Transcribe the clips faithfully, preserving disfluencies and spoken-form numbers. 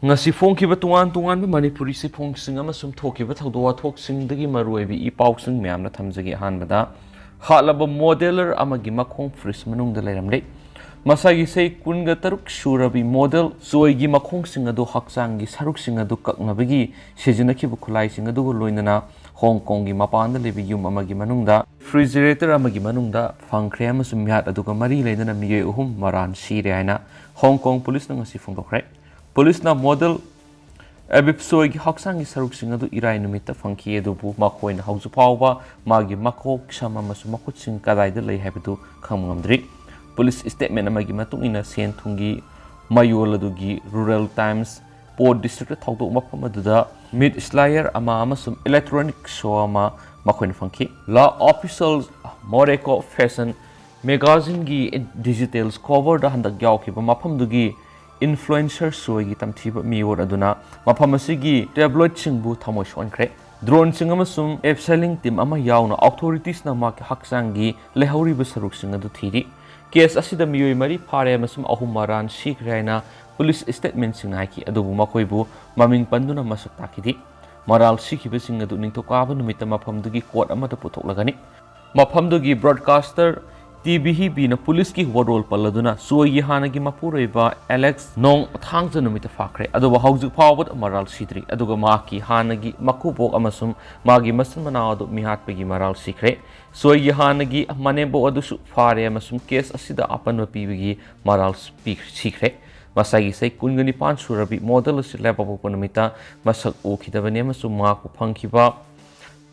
ꯉꯁꯤ ꯐꯣꯡꯈꯤꯕ ꯇꯣꯉꯥꯟ ꯇꯣꯉꯥꯟꯕ ꯃꯅꯤꯄꯨꯔꯤ ꯆꯦꯐꯣꯡꯁꯤꯡ ꯑꯃꯁꯨꯡ ꯊꯣꯛꯈꯤꯕ ꯊꯧꯗꯣꯛ ꯋꯥꯊꯣꯛꯁꯤꯡꯗꯒꯤ ꯃꯔꯨꯑꯣꯏꯕ ꯏ ꯄꯥꯎꯁꯤꯡ ꯃꯌꯥꯝꯅ ꯊꯝꯖꯒꯦ꯫ ꯑꯍꯥꯟꯕꯗ, ꯍꯥꯠꯂꯕ modeller ꯑꯃꯒꯤ ꯃꯈꯣꯡ fridge ꯃꯅꯨꯡꯗ ꯂꯩꯔꯝꯂꯦ꯫ ꯃꯁꯥꯒꯤ ꯆꯍꯤ ꯀꯨꯟꯒ ꯇꯔꯨꯛ ꯁꯨꯔꯕꯤ model ꯆꯣꯏꯒꯤ ꯃꯈꯣꯡꯁꯤꯡ ꯑꯗꯨ ꯍꯛꯆꯥꯡꯒꯤ ꯁꯔꯨꯛꯁꯤꯡ ꯑꯗꯨ ꯀꯛꯅꯕꯒꯤ ꯁꯤꯖꯤꯟꯅꯈꯤꯕ ꯈꯨꯠꯂꯥꯏꯁꯤꯡ ꯑꯗꯨꯒ ꯂꯣꯏꯅꯅ ꯍꯣꯡ ꯀꯣꯡꯒꯤ ꯃꯄꯥꯟꯗ ꯂꯩꯕ ꯌꯨꯝ ꯑꯃꯒꯤ ꯃꯅꯨꯡꯗ refrigerator ꯑꯃꯒꯤ ꯃꯅꯨꯡꯗ ꯐꯪꯈ꯭ꯔꯦ ꯑꯃꯁꯨꯡ ꯃꯤꯍꯥꯠ ꯑꯗꯨꯒ ꯃꯔꯤ ꯂꯩꯅꯅ ꯃꯤꯑꯣꯏ ꯑꯍꯨꯝ ꯃꯔꯥꯟ ꯁꯤꯔꯦ ꯍꯥꯏꯅ ꯍꯣꯡ ꯀꯣꯡ ꯄꯨꯂꯤꯁꯅ ꯉꯁꯤ ꯐꯣꯡꯗꯣꯛꯈ꯭ꯔꯦ꯫ ꯄꯨꯂꯤꯁꯅ model ꯑꯦꯕꯤꯞ ꯆꯣꯏꯒꯤ ꯍꯛꯆꯥꯡꯒꯤ ꯁꯔꯨꯛꯁꯤꯡ ꯑꯗꯨ ꯏꯔꯥꯏ ꯅꯨꯃꯤꯠꯇ ꯐꯪꯈꯤ, ꯑꯗꯨꯕꯨ ꯃꯈꯣꯏꯅ ꯍꯧꯖꯤꯛ ꯐꯥꯎꯕ ꯃꯥꯒꯤ ꯃꯀꯣꯛ, ꯁꯝ ꯑꯃꯁꯨꯡ ꯃꯈꯨꯠꯁꯤꯡ ꯀꯗꯥꯏꯗ ꯂꯩ ꯍꯥꯏꯕꯗꯨ ꯈꯪꯕ ꯉꯝꯗ꯭ꯔꯤ꯫ ꯄꯨꯂꯤꯁ statement ꯑꯃꯒꯤ ꯃꯇꯨꯡ ꯏꯟꯅ, ꯁꯦꯟ ꯊꯨꯝꯒꯤ ꯃꯌꯣꯜ ꯑꯗꯨꯒꯤ Rural Times Port District ꯊꯧꯗꯣꯛ ꯃꯐꯝ ꯑꯗꯨꯗ meat slayer ꯑꯃ ꯑꯃꯁꯨꯡ electronic shoe ꯑꯃ ꯃꯈꯣꯏꯅ ꯐꯪꯈꯤ꯫ La Official Morocco Fashion Magazineꯒꯤ digital coverꯗ ꯍꯟꯗꯛ ꯌꯥꯎꯈꯤꯕ ꯃꯐꯝꯗꯨꯒꯤ influencer ꯆꯣꯏꯒꯤ ꯇꯝꯊꯤꯕ ꯃꯤꯑꯣꯠ ꯑꯗꯨꯅ ꯃꯐꯝ ꯑꯁꯤꯒꯤ tabloidꯁꯤꯡꯕꯨ ꯊꯃꯣꯏ ꯁꯣꯛꯍꯟꯈ꯭ꯔꯦ꯫ Droneꯁꯤꯡ ꯑꯃꯁꯨꯡ abseiling team ꯑꯃ ꯌꯥꯎꯅ authoritiesꯅ ꯃꯍꯥꯛꯀꯤ ꯍꯛꯆꯥꯡꯒꯤ ꯂꯩꯍꯧꯔꯤꯕ ꯁꯔꯨꯛꯁꯤꯡ ꯑꯗꯨ ꯊꯤꯔꯤ꯫ Case ꯑꯁꯤꯗ ꯃꯤꯑꯣꯏ ꯃꯔꯤ ꯐꯥꯔꯦ ꯑꯃꯁꯨꯡ ꯑꯍꯨꯝ ꯃꯔꯥꯟ ꯁꯤꯈ꯭ꯔꯦ ꯍꯥꯏꯅ ꯄꯨꯂꯤꯁ statementꯁꯤꯡ ꯍꯥꯏꯈꯤ, ꯑꯗꯨꯕꯨ ꯃꯈꯣꯏꯕꯨ ꯃꯃꯤꯡ ꯄꯟꯗꯨꯅ ꯃꯁꯛ ꯇꯥꯛꯈꯤꯗꯦ꯫ ꯃꯔꯥꯜ ꯁꯤꯈꯤꯕꯁꯤꯡ ꯑꯗꯨ ꯅꯤꯡꯊꯧꯀꯥꯕ ꯅꯨꯃꯤꯠꯇ ꯃꯐꯝꯗꯨꯒꯤ court ꯑꯃꯗ ꯄꯨꯊꯣꯛꯂꯒꯅꯤ꯫ ꯃꯐꯝꯗꯨꯒꯤ broadcaster ꯇꯤ ꯚꯤ ꯍꯤꯕꯤꯅ ꯄꯨꯂꯤꯁꯀꯤ ꯋꯥꯔꯣꯜ ꯄꯜꯂꯗꯨꯅ ꯆꯣꯏꯒꯤ ꯍꯥꯟꯅꯒꯤ ꯃꯄꯨꯔꯣꯏꯕ ꯑꯦꯂꯦꯛꯁ ꯅꯣꯡ ꯊꯥꯡꯖ ꯅꯨꯃꯤꯠꯇ ꯐꯥꯈ꯭ꯔꯦ, ꯑꯗꯨꯕꯨ ꯍꯧꯖꯤꯛ ꯐꯥꯎꯕꯗ ꯃꯔꯥꯜ ꯁꯤꯗ꯭ꯔꯤ, ꯑꯗꯨꯒ ꯃꯍꯥꯛꯀꯤ ꯍꯥꯟꯅꯒꯤ ꯃꯀꯨꯕꯣꯛ ꯑꯃꯁꯨꯡ ꯃꯥꯒꯤ ꯃꯆꯤꯟ ꯃꯅꯥꯎ ꯑꯗꯨ ꯃꯤꯍꯥꯠꯄꯒꯤ ꯃꯔꯥꯜ ꯁꯤꯈ꯭ꯔꯦ꯫ ꯆꯣꯏꯒꯤ ꯍꯥꯟꯅꯒꯤ ꯃꯅꯦꯝꯕꯣꯛ ꯑꯗꯨꯁꯨ ꯐꯥꯔꯦ ꯑꯃꯁꯨꯡ case ꯑꯁꯤꯗ ꯑꯄꯟꯕ ꯄꯤꯕꯒꯤ ꯃꯔꯥꯜ ꯄꯤ-, ꯁꯤꯈ꯭ꯔꯦ꯫ ꯃꯁꯥꯒꯤ ꯆꯍꯤ ꯀꯨꯟꯒ ꯅꯤꯄꯥꯟ ꯁꯨꯔꯕꯤ model ꯑꯁꯤ ꯂꯩꯕꯥꯛꯄꯣꯛꯄ ꯅꯨꯃꯤꯠꯇ ꯃꯁꯛ ꯎꯈꯤꯗꯕꯅꯤ ꯑꯃꯁꯨꯡ ꯃꯍꯥꯛꯄꯨ ꯐꯪꯈꯤꯕ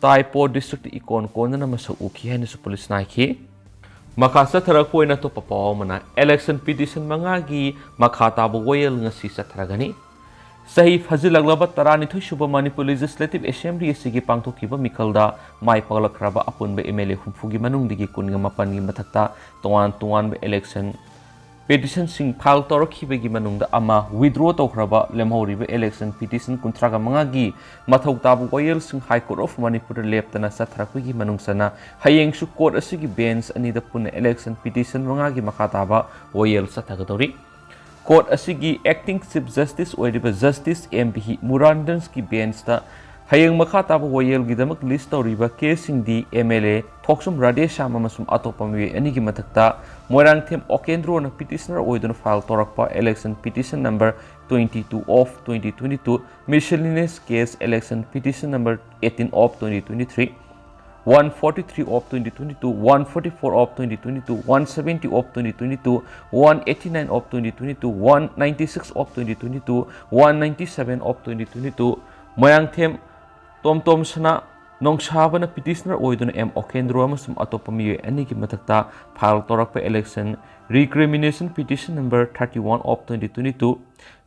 ꯇꯥꯏ ꯄꯣꯔꯠ ꯗꯤꯁꯇ꯭ꯔꯤꯛꯇ ꯏꯀꯣꯟ ꯀꯣꯟꯗꯅ ꯃꯁꯛ ꯎꯈꯤ ꯍꯥꯏꯅꯁꯨ ꯄꯨꯂꯤꯁꯅ ꯍꯥꯏꯈꯤ꯫ ꯃꯈꯥ ꯆꯠꯊꯔꯛꯄ ꯑꯣꯏꯅ ꯑꯇꯣꯞꯄ ꯄꯥꯎ ꯑꯃꯅ, election petition ꯃꯉꯥꯒꯤ ꯃꯈꯥ ꯇꯥꯕ ꯋꯥꯌꯦꯜ ꯉꯁꯤ ꯆꯠꯊꯔꯒꯅꯤ꯫ ꯆꯍꯤ ꯐꯥꯖꯤꯜꯂꯛꯂꯕ ꯇꯔꯥꯅꯤꯊꯣꯏ ꯁꯨꯕ ꯃꯅꯤꯄꯨꯔ Legislative Assembly ꯑꯁꯤꯒꯤ ꯄꯥꯡꯊꯣꯛꯈꯤꯕ ꯃꯤꯈꯜꯗ ꯃꯥꯏ ꯄꯥꯛꯂꯛꯈ꯭ꯔꯕ ꯑꯄꯨꯟꯕ M L A ꯍꯨꯝꯐꯨꯒꯤ ꯃꯅꯨꯡꯗꯒꯤ ꯀꯨꯟꯒ ꯃꯥꯄꯟꯒꯤ ꯃꯊꯛꯇ ꯇꯣꯉꯥꯟ ꯇꯣꯉꯥꯟꯕ election petitionꯁꯤꯡ file ꯇꯧꯔꯛꯈꯤꯕꯒꯤ ꯃꯅꯨꯡꯗ ꯑꯃ withdraw ꯇꯧꯈ꯭ꯔꯕ ꯂꯦꯝꯍꯧꯔꯤꯕ election petition ꯀꯨꯟꯊ꯭ꯔꯥꯒ ꯃꯉꯥꯒꯤ ꯃꯊꯧ ꯇꯥꯕ ꯋꯥꯌꯦꯜꯁꯤꯡ High Court of ꯃꯅꯤꯄꯨꯔꯗ ꯂꯦꯞꯇꯅ ꯆꯠꯊꯔꯛꯄꯒꯤ ꯃꯅꯨꯡ ꯆꯟꯅ ꯍꯌꯦꯡꯁꯨ court ꯑꯁꯤꯒꯤ bench ꯑꯅꯤꯗ ꯄꯨꯟꯅ election petition ꯃꯉꯥꯒꯤ ꯃꯈꯥ ꯇꯥꯕ ꯋꯥꯌꯦꯜ ꯆꯠꯊꯒꯗꯧꯔꯤ꯫ Court ꯑꯁꯤꯒꯤ Acting Chief Justice ꯑꯣꯏꯔꯤꯕ Justice M B Murugandanꯒꯤ benchꯇ ꯍꯌꯦꯡ ꯃꯈꯥ ꯇꯥꯕ ꯋꯥꯌꯦꯜꯒꯤꯗꯃꯛ list ꯇꯧꯔꯤꯕ caseꯁꯤꯡꯗꯤ M L A ꯊꯣꯛꯆꯨꯝ ꯔꯥꯙꯦꯁ꯭ꯌꯥꯝ ꯑꯃꯁꯨꯡ ꯑꯇꯣꯞꯄ ꯃꯤꯑꯣꯏ ꯑꯅꯤꯒꯤ ꯃꯊꯛꯇ ꯃꯣꯏꯔꯥꯡꯊꯦꯝ ꯑꯣꯀꯦꯟꯗ꯭ꯔꯣꯅ petitioner ꯑꯣꯏꯗꯨꯅ file ꯇꯧꯔꯛꯄ election petition number twenty-two of twenty twenty-two, miscellaneous case election petition number eighteen of twenty twenty-three, one forty-three of twenty twenty-two, one forty-four of twenty twenty-two, one seventy of twenty twenty-two, one eighty-nine of twenty twenty-two, one ninety-six of twenty twenty-two, one ninety-seven of twenty twenty-two, Moirangthem ꯇꯣꯝꯇꯣꯝ ꯁꯅꯥ ꯅꯣꯡꯁꯥꯕꯅ petitioner ꯑꯣꯏꯗꯨꯅ M ꯑꯣꯀꯦꯟꯗ꯭ꯔꯣ ꯑꯃꯁꯨꯡ ꯑꯇꯣꯞꯄ ꯃꯤꯑꯣꯏ ꯑꯅꯤꯒꯤ ꯃꯊꯛꯇ file ꯇꯧꯔꯛꯄ election recrimination petition number thirty-one of twenty twenty-two,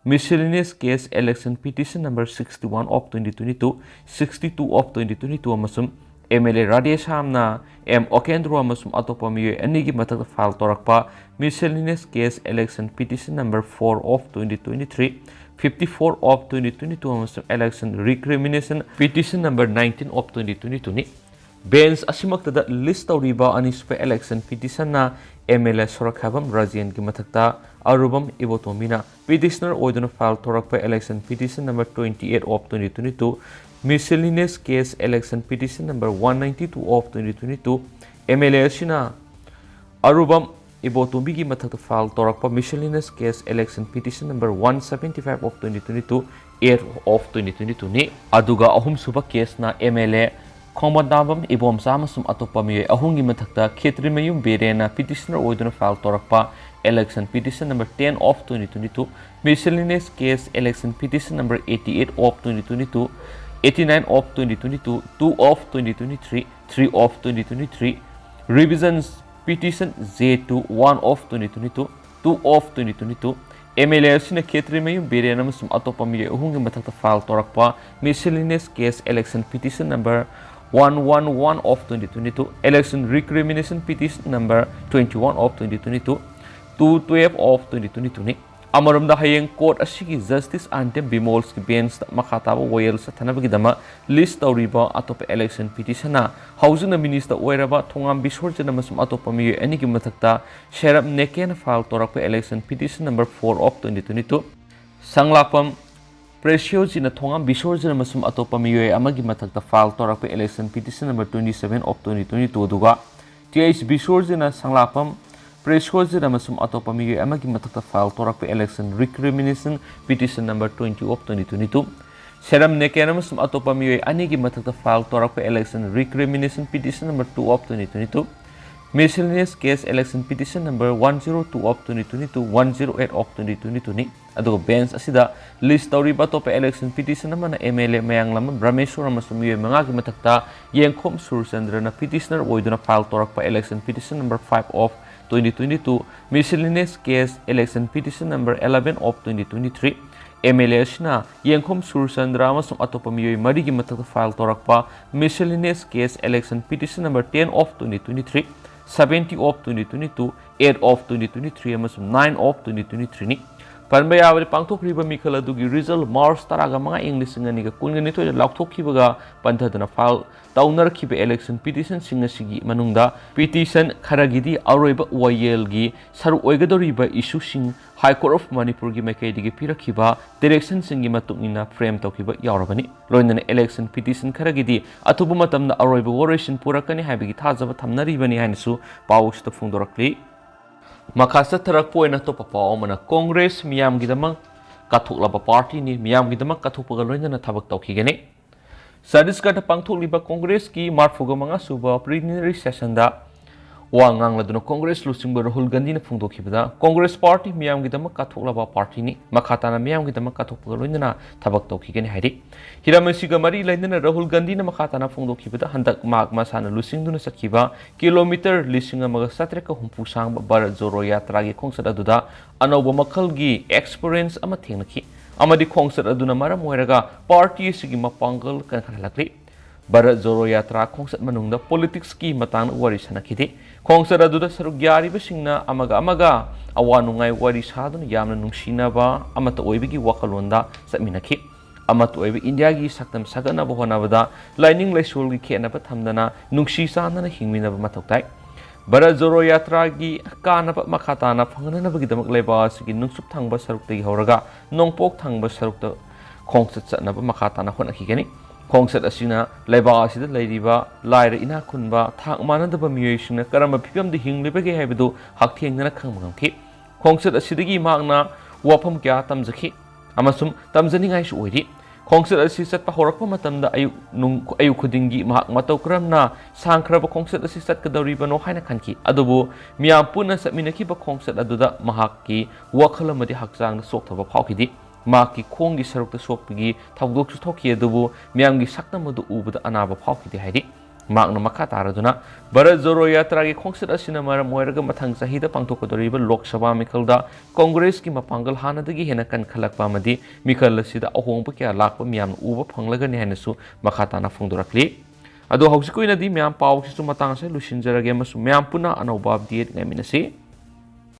miscellaneous case election petition number sixty-one of twenty twenty-two, sixty-two of twenty twenty-two ꯑꯃꯁꯨꯡ M L A ꯔꯥꯙꯦꯁ꯭ꯌꯥꯝꯅ M ꯑꯣꯀꯦꯟꯗ꯭ꯔꯣ ꯑꯃꯁꯨꯡ ꯑꯇꯣꯞꯄ ꯃꯤꯑꯣꯏ ꯑꯅꯤꯒꯤ ꯃꯊꯛꯇ file ꯇꯧꯔꯛꯄ miscellaneous case election petition number four of twenty twenty-three, fifty-four of twenty twenty-two ꯑꯃꯁꯨꯡ election recrimination petition number nineteen of twenty twenty-twoꯅꯤ꯫ Bench ꯑꯁꯤꯃꯛꯇꯗ list ꯇꯧꯔꯤꯕ ꯑꯅꯤꯁꯨꯕ election petitionꯅ M L A ꯁꯣꯔꯣꯛꯈꯥꯏꯕꯝ ꯔꯥꯖꯦꯟꯒꯤ ꯃꯊꯛꯇ ꯑꯔꯨꯕꯝ ꯏꯕꯣꯇꯣꯝꯕꯤꯅ petitioner ꯑꯣꯏꯗꯨꯅ file ꯇꯧꯔꯛꯄ election petition number twenty-eight of twenty twenty-two, miscellaneous case election petition number one ninety-two of twenty twenty-two, M L A ꯑꯁꯤꯅ ꯑꯔꯨꯕꯝ ꯏꯕꯣꯇꯣꯝꯕꯤꯒꯤ ꯃꯊꯛꯇ file ꯇꯧꯔꯛꯄ miscellaneous case election petition number one seventy-five of twenty twenty-two, eight of twenty twenty-twoꯅꯤ꯫ ꯑꯗꯨꯒ ꯑꯍꯨꯝꯁꯨꯕ caseꯅ M L A ꯈꯣꯡꯕꯟꯗꯥꯕꯝ Ibomcha ꯑꯃꯁꯨꯡ ꯑꯇꯣꯞꯄ ꯃꯤꯑꯣꯏ ꯑꯍꯨꯝꯒꯤ ꯃꯊꯛꯇ ꯈꯦꯇ꯭ꯔꯤꯃꯌꯨꯝ ꯕꯤꯔꯦꯟꯅ petitioner ꯑꯣꯏꯗꯨꯅ file ꯇꯧꯔꯛꯄ election petition number ten of twenty twenty-two, miscellaneous case election petition number eighty-eight of twenty twenty-two, eighty-nine of twenty twenty-two, two of twenty twenty-three, three of twenty twenty-three, revisions petition J two, one of twenty twenty-two, two of twenty twenty-two, M L A ꯑꯁꯤꯅ ꯈꯦꯇ꯭ꯔꯤꯃꯌꯨꯝ ꯕꯤꯔꯦꯟ ꯑꯃꯁꯨꯡ ꯑꯇꯣꯞꯄ ꯃꯤꯑꯣꯏ ꯑꯍꯨꯝꯒꯤ ꯃꯊꯛꯇ file ꯇꯧꯔꯛꯄ miscellaneous case election petition number one one one of twenty twenty-two, election recrimination petition number twenty-one of twenty twenty-two, two twelve of twenty twenty-twoꯅꯤ꯫ ꯑꯃꯔꯣꯝꯗ, ꯍꯌꯦꯡ court ꯑꯁꯤꯒꯤ ꯖꯁꯇꯤꯁ ꯑꯥꯟꯇꯦꯝ ꯕꯤꯃꯣꯜꯁꯀꯤ ꯕꯦꯟꯁꯇ ꯃꯈꯥ ꯇꯥꯕ ꯋꯥꯌꯦꯜ ꯆꯠꯊꯅꯕꯒꯤꯗꯃꯛ ꯂꯤꯁ ꯇꯧꯔꯤꯕ ꯑꯇꯣꯞꯄ ꯏꯂꯦꯛꯁꯟ ꯄꯤꯇꯤꯁꯟꯅ ꯍꯧꯖꯤꯛꯅ ꯃꯤꯅꯤꯁꯇꯔ ꯑꯣꯏꯔꯕ ꯊꯣꯉꯥꯝ ꯕꯤꯁꯣꯔꯖꯤꯠ ꯑꯃꯁꯨꯡ ꯑꯇꯣꯞꯄ ꯃꯤꯑꯣꯏ ꯑꯅꯤꯒꯤ ꯃꯊꯛꯇ ꯁꯦꯔꯞ ꯅꯦꯀꯦꯅ ꯐꯥꯏꯜ ꯇꯧꯔꯛꯄ election petition number four of twenty twenty two, Sanglakpam ꯄ꯭ꯔꯦꯁꯤꯌꯣꯖꯤꯠꯅ ꯊꯣꯉꯥꯝ ꯕꯤꯁꯣꯔꯖꯤꯠ ꯑꯃꯁꯨꯡ ꯑꯇꯣꯞꯄ ꯃꯤꯑꯣꯏ ꯑꯃꯒꯤ ꯃꯊꯛꯇ ꯐꯥꯏꯜ ꯇꯧꯔꯛꯄ election petition number twenty seven of twenty twenty two, ꯑꯗꯨꯒ ꯇꯤ ꯑꯩꯆ ꯕꯤꯁꯣꯔꯖꯤꯠꯅ ꯁꯪꯂꯥꯛꯄꯝ ꯄ꯭ꯔꯦꯁꯤꯌꯣꯖꯤꯠ ꯑꯃꯁꯨꯡ ꯑꯇꯣꯞꯄ ꯃꯤꯑꯣꯏ ꯑꯃꯒꯤ ꯃꯊꯛꯇ ꯐꯥꯏꯜ ꯇꯧꯔꯛꯄ election recrimination petition number twenty of twenty twenty two, Seram Neken ꯑꯃꯁꯨꯡ ꯑꯇꯣꯞꯄ ꯃꯤꯑꯣꯏ ꯑꯅꯤꯒꯤ ꯃꯊꯛꯇ ꯐꯥꯏꯜ ꯇꯧꯔꯛꯄ election recrimination petition number two of twenty twenty two, miscellaneous case election petition number one zero two of twenty twenty two, one zero eight of twenty twenty ꯇꯨꯅꯤ꯫ ꯑꯗꯨꯒ bench ꯑꯁꯤꯗ list ꯇꯧꯔꯤꯕ ꯑꯇꯣꯞꯄ ꯏꯂꯦꯛꯁꯟ ꯄꯤꯇꯤꯁꯟ ꯑꯃꯅ M L A Mayanglambam Rameshwar ꯑꯃꯁꯨꯡ ꯃꯤꯑꯣꯏ ꯃꯉꯥꯒꯤ ꯃꯊꯛꯇ ꯌꯦꯡꯈꯣꯝ ꯁꯨꯔꯆꯟꯗ꯭ꯔꯅ ꯄꯤꯇꯤꯁꯅꯔ ꯑꯣꯏꯗꯨꯅ ꯐꯥꯏꯜ ꯇꯧꯔꯛꯄ election petition number five of twenty twenty two, miscellaneous case election petition number eleven of twenty twenty three, M L A ꯑꯁꯤꯅ ꯌꯦꯡꯈꯣꯝ ꯁꯨꯔꯆꯟꯗ꯭ꯔ ꯑꯃꯁꯨꯡ ꯑꯇꯣꯞꯄ ꯃꯤꯑꯣꯏ ꯃꯔꯤꯒꯤ ꯃꯊꯛꯇ ꯐꯥꯏꯜ ꯇꯧꯔꯛꯄ miscellaneous case election petition number ten of twenty twenty three, seventy of twenty twenty two, eight of twenty twenty three ꯑꯃꯁꯨꯡ nine of twenty twenty ꯊ꯭ꯔꯤꯅꯤ꯫ ꯄꯟꯕ ꯌꯥꯕꯗꯤ, ꯄꯥꯡꯊꯣꯛꯈ꯭ꯔꯤꯕ ꯃꯤꯈꯜ ꯑꯗꯨꯒꯤ ꯔꯤꯖꯜ ꯃꯥꯔꯆ ꯇꯔꯥꯃꯉꯥ, ꯏꯪ ꯂꯤꯁꯤꯡ ꯑꯅꯤꯒ ꯀꯨꯟꯒꯅꯤꯊꯣꯏꯗ ꯂꯥꯎꯊꯣꯛꯈꯤꯕꯒ ꯄꯟꯊꯗꯨꯅ ꯐꯥꯏꯜ ꯇꯧꯅꯔꯛꯈꯤꯕ ꯏꯂꯦꯛꯁꯟ ꯄꯤꯇꯤꯁꯟꯁꯤꯡ ꯑꯁꯤꯒꯤ ꯃꯅꯨꯡꯗ ꯄꯤꯇꯤꯁꯟ ꯈꯔꯒꯤꯗꯤ ꯑꯔꯣꯏꯕ ꯋꯥꯌꯦꯜꯒꯤ ꯁꯔꯨꯛ ꯑꯣꯏꯒꯗꯧꯔꯤꯕ ꯏꯁꯨꯁꯤꯡ, High Court of ꯃꯅꯤꯄꯨꯔꯒꯤ ꯃꯥꯏꯀꯩꯗꯒꯤ ꯄꯤꯔꯛꯈꯤꯕ ꯗꯤꯔꯦꯛꯁꯟꯁꯤꯡꯒꯤ ꯃꯇꯨꯡ ꯏꯟꯅ ꯐ꯭ꯔꯦꯝ ꯇꯧꯈꯤꯕ ꯌꯥꯎꯔꯕꯅꯤ꯫ ꯂꯣꯏꯅꯅ ꯏꯂꯦꯛꯁꯟ ꯄꯤꯇꯤꯁꯟ ꯈꯔꯒꯤꯗꯤ ꯑꯊꯨꯕ ꯃꯇꯝꯗ ꯑꯔꯣꯏꯕ ꯋꯥꯔꯣꯏꯁꯤꯟ ꯄꯨꯔꯛꯀꯅꯤ ꯍꯥꯏꯕꯒꯤ ꯊꯥꯖꯕ ꯊꯝꯅꯔꯤꯕꯅꯤ ꯍꯥꯏꯅꯁꯨ ꯄꯥꯎ ꯑꯁꯤꯗ ꯐꯣꯡꯗꯣꯔꯛꯂꯤ꯫ ꯃꯈꯥ ꯆꯠꯊꯔꯛꯄ ꯑꯣꯏꯅ ꯑꯇꯣꯞꯄ ꯄꯥꯎ ꯑꯃꯅ, ꯀꯣꯡꯒ꯭ꯔꯦꯁ ꯃꯤꯌꯥꯝꯒꯤꯗꯃꯛ ꯀꯠꯊꯣꯛꯂꯕ ꯄꯥꯔꯇꯤꯅꯤ, ꯃꯤꯌꯥꯝꯒꯤꯗꯃꯛ ꯀꯠꯊꯣꯛꯄꯒ ꯂꯣꯏꯅꯅ ꯊꯕꯛ ꯇꯧꯈꯤꯒꯅꯤ꯫ ꯆꯇꯤꯁꯒꯔꯗ ꯄꯥꯡꯊꯣꯛꯂꯤꯕ ꯀꯣꯡꯒ꯭ꯔꯦꯁꯀꯤ ꯃꯔꯐꯨꯒ ꯃꯉꯥ ꯁꯨꯕ ꯄ꯭ꯂꯤꯅꯔꯤ ꯁꯦꯁꯟꯗ ꯋꯥ ꯉꯥꯡꯂꯗꯨꯅ ꯀꯣꯡꯒ꯭ꯔꯦꯁ ꯂꯨꯆꯤꯡꯕ ꯔꯥꯍꯨꯜ ꯒꯥꯟꯙꯤꯅ ꯐꯣꯡꯗꯣꯛꯈꯤꯕꯗ, ꯀꯣꯡꯒ꯭ꯔꯦꯁ ꯄꯥꯔꯇꯤ ꯃꯤꯌꯥꯝꯒꯤꯗꯃꯛ ꯀꯠꯊꯣꯛꯂꯕ ꯄꯥꯔꯇꯤꯅꯤ, ꯃꯈꯥ ꯇꯥꯅ ꯃꯤꯌꯥꯝꯒꯤꯗꯃꯛ ꯀꯠꯊꯣꯛꯄꯒ ꯂꯣꯏꯅꯅ ꯊꯕꯛ ꯇꯧꯈꯤꯒꯅꯤ ꯍꯥꯏꯔꯤ꯫ ꯍꯤꯔꯝ ꯑꯁꯤꯒ ꯃꯔꯤ ꯂꯩꯅꯅ ꯔꯥꯍꯨꯜ ꯒꯥꯟꯙꯤꯅ ꯃꯈꯥ ꯇꯥꯅ ꯐꯣꯡꯗꯣꯛꯈꯤꯕꯗ, ꯍꯟꯗꯛ ꯃꯍꯥꯛ ꯃꯁꯥꯅ ꯂꯨꯆꯤꯡꯗꯨꯅ ꯆꯠꯈꯤꯕ ꯀꯤꯂꯣꯃꯤꯇꯔ ꯂꯤꯁꯤꯡ ꯑꯃꯒ ꯆꯥꯇ꯭ꯔꯦꯠꯀ ꯍꯨꯝꯐꯨ ꯁꯥꯡꯕ ꯚꯥꯔꯠ ꯖꯣꯔꯣ ꯌꯥꯇ꯭ꯔꯥꯒꯤ ꯈꯣꯡꯆꯠ ꯑꯗꯨꯗ ꯑꯅꯧꯕ ꯃꯈꯜꯒꯤ ꯑꯦꯛꯁꯄꯤꯔꯤꯌꯦꯟꯁ ꯑꯃ ꯊꯦꯡꯅꯈꯤ ꯑꯃꯗꯤ ꯈꯣꯡꯆꯠ ꯑꯗꯨꯅ ꯃꯔꯝ ꯑꯣꯏꯔꯒ ꯄꯥꯔꯇꯤ ꯑꯁꯤꯒꯤ ꯃꯄꯥꯡꯒꯜ ꯀꯟꯈꯠꯍꯜꯂꯛꯂꯤ꯫ ꯚꯥꯔꯠ ꯖꯣꯔꯣ ꯌꯥꯇ꯭ꯔꯥ ꯈꯣꯡꯆꯠ ꯃꯅꯨꯡꯗ ꯄꯣꯂꯤꯇꯤꯛꯁꯀꯤ ꯃꯇꯥꯡꯗ ꯋꯥꯔꯤ ꯁꯥꯟꯅꯈꯤꯗꯦ꯫ ꯈꯣꯡꯆꯠ ꯑꯗꯨꯗ ꯁꯔꯨꯛ ꯌꯥꯔꯤꯕꯁꯤꯡꯅ ꯑꯃꯒ ꯑꯃꯒ ꯑꯋꯥ ꯅꯨꯡꯉꯥꯏ ꯋꯥꯔꯤ ꯁꯥꯗꯨꯅ ꯌꯥꯝꯅ ꯅꯨꯡꯁꯤꯅꯕ, ꯑꯃꯠꯇ ꯑꯣꯏꯕꯒꯤ ꯋꯥꯈꯜꯂꯣꯟꯗ ꯆꯠꯃꯤꯟꯅꯈꯤ꯫ ꯑꯃꯠꯇ ꯑꯣꯏꯕ ꯏꯟꯗꯤꯌꯥꯒꯤ ꯁꯛꯇꯝ ꯁꯥꯒꯠꯅꯕ ꯍꯣꯠꯅꯕꯗ ꯂꯥꯏꯅꯤꯡ ꯂꯥꯏꯁꯣꯜꯒꯤ ꯈꯦꯠꯅꯕ ꯊꯝꯗꯅ ꯅꯨꯡꯁꯤ ꯆꯥꯟꯅꯅ ꯍꯤꯡꯃꯤꯟꯅꯕ ꯃꯊꯧ ꯇꯥꯏ꯫ ꯚꯥꯔꯠ ꯖꯣꯔꯣ ꯌꯥꯇ꯭ꯔꯥꯒꯤ ꯀꯥꯟꯅꯕ ꯃꯈꯥ ꯇꯥꯅ ꯐꯪꯍꯟꯅꯕꯒꯤꯗꯃꯛ ꯂꯩꯕꯥꯛ ꯑꯁꯤꯒꯤ ꯅꯣꯡꯆꯨꯞ ꯊꯪꯕ ꯁꯔꯨꯛꯇꯒꯤ ꯍꯧꯔꯒ ꯅꯣꯡꯄꯣꯛ ꯊꯪꯕ ꯁꯔꯨꯛꯇ ꯈꯣꯡꯆꯠ ꯆꯠꯅꯕ ꯃꯈꯥ ꯇꯥꯅ ꯍꯣꯠꯅꯈꯤꯒꯅꯤ꯫ ꯈꯣꯡꯆꯠ ꯑꯁꯤꯅ ꯂꯩꯕꯥꯛ ꯑꯁꯤꯗ ꯂꯩꯔꯤꯕ ꯂꯥꯏꯔ ꯏꯅꯥꯛ ꯈꯨꯟꯕ ꯊꯥꯛ ꯃꯥꯟꯅꯗꯕ ꯃꯤꯑꯣꯏꯁꯤꯡꯅ ꯀꯔꯝꯕ ꯐꯤꯕꯝꯗ ꯍꯤꯡꯂꯤꯕꯒꯦ ꯍꯥꯏꯕꯗꯨ ꯍꯛꯊꯦꯡꯅꯅ ꯈꯪꯕ ꯉꯝꯈꯤ꯫ ꯈꯣꯡꯆꯠ ꯑꯁꯤꯗꯒꯤ ꯃꯍꯥꯛꯅ ꯋꯥꯐꯝ ꯀꯌꯥ ꯇꯝꯖꯈꯤ ꯑꯃꯁꯨꯡ ꯇꯝꯖꯅꯤꯡꯉꯥꯏꯁꯨ ꯑꯣꯏꯔꯤ꯫ ꯈꯣꯡꯆꯠ ꯑꯁꯤ ꯆꯠꯄ ꯍꯧꯔꯛꯄ ꯃꯇꯝꯗ ꯑꯌꯨꯛ, ꯅꯨꯡ-, ꯑꯌꯨꯛ ꯈꯨꯗꯤꯡꯒꯤ ꯃꯍꯥꯛ ꯃꯇꯧ ꯀꯔꯝꯅ ꯁꯥꯡꯈ꯭ꯔꯕ ꯈꯣꯡꯆꯠ ꯑꯁꯤ ꯆꯠꯀꯗꯧꯔꯤꯕꯅꯣ ꯍꯥꯏꯅ ꯈꯟꯈꯤ꯫ ꯑꯗꯨꯕꯨ ꯃꯤꯌꯥꯝ ꯄꯨꯟꯅ ꯆꯠꯃꯤꯟꯅꯈꯤꯕ ꯈꯣꯡꯆꯠ ꯑꯗꯨꯗ ꯃꯍꯥꯛꯀꯤ ꯋꯥꯈꯜ ꯑꯃꯗꯤ ꯍꯛꯆꯥꯡꯗ ꯆꯣꯛꯊꯕ ꯐꯥꯎꯈꯤꯗꯦ꯫ ꯃꯍꯥꯛꯀꯤ ꯈꯣꯡꯒꯤ ꯁꯔꯨꯛꯇ ꯁꯣꯛꯄꯒꯤ ꯊꯧꯗꯣꯛꯁꯨ ꯊꯣꯛꯈꯤ, ꯑꯗꯨꯕꯨ ꯃꯤꯌꯥꯝꯒꯤ ꯁꯛꯇꯝ ꯑꯗꯨ ꯎꯕꯗ ꯑꯅꯥꯕ ꯐꯥꯎꯈꯤꯗꯦ ꯍꯥꯏꯔꯤ꯫ ꯃꯍꯥꯛꯅ ꯃꯈꯥ ꯇꯥꯔꯗꯨꯅ, ꯚꯥꯔꯠ ꯖꯣꯔꯣ ꯌꯥꯇ꯭ꯔꯥꯒꯤ ꯈꯣꯡꯆꯠ ꯑꯁꯤꯅ ꯃꯔꯝ ꯑꯣꯏꯔꯒ ꯃꯊꯪ ꯆꯍꯤꯗ ꯄꯥꯡꯊꯣꯛꯀꯗꯧꯔꯤꯕ ꯂꯣꯛ ꯁꯚꯥ ꯃꯤꯈꯜꯗ ꯀꯣꯡꯒ꯭ꯔꯦꯁꯀꯤ ꯃꯄꯥꯡꯒꯜ ꯍꯥꯟꯅꯗꯒꯤ ꯍꯦꯟꯅ ꯀꯟꯈꯠꯂꯛꯄ ꯑꯃꯗꯤ ꯃꯤꯈꯜ ꯑꯁꯤꯗ ꯑꯍꯣꯡꯕ ꯀꯌꯥ ꯂꯥꯛꯄ ꯃꯤꯌꯥꯝꯅ ꯎꯕ ꯐꯪꯂꯒꯅꯤ ꯍꯥꯏꯅꯁꯨ ꯃꯈꯥ ꯇꯥꯅ ꯐꯣꯡꯗꯣꯔꯛꯂꯤ꯫ ꯑꯗꯣ ꯍꯧꯖꯤꯛꯀꯤ ꯑꯣꯏꯅꯗꯤ ꯃꯌꯥꯝ ꯄꯥꯎꯁꯤꯁꯨ ꯃꯇꯥꯡ ꯑꯁꯤꯗ ꯂꯣꯏꯁꯤꯟꯖꯔꯒꯦ ꯑꯃꯁꯨꯡ ꯃꯌꯥꯝ ꯄꯨꯟꯅ ꯑꯅꯧꯕ ꯑꯞꯗꯦꯠ ꯉꯥꯏꯃꯤꯟꯅꯁꯤ꯫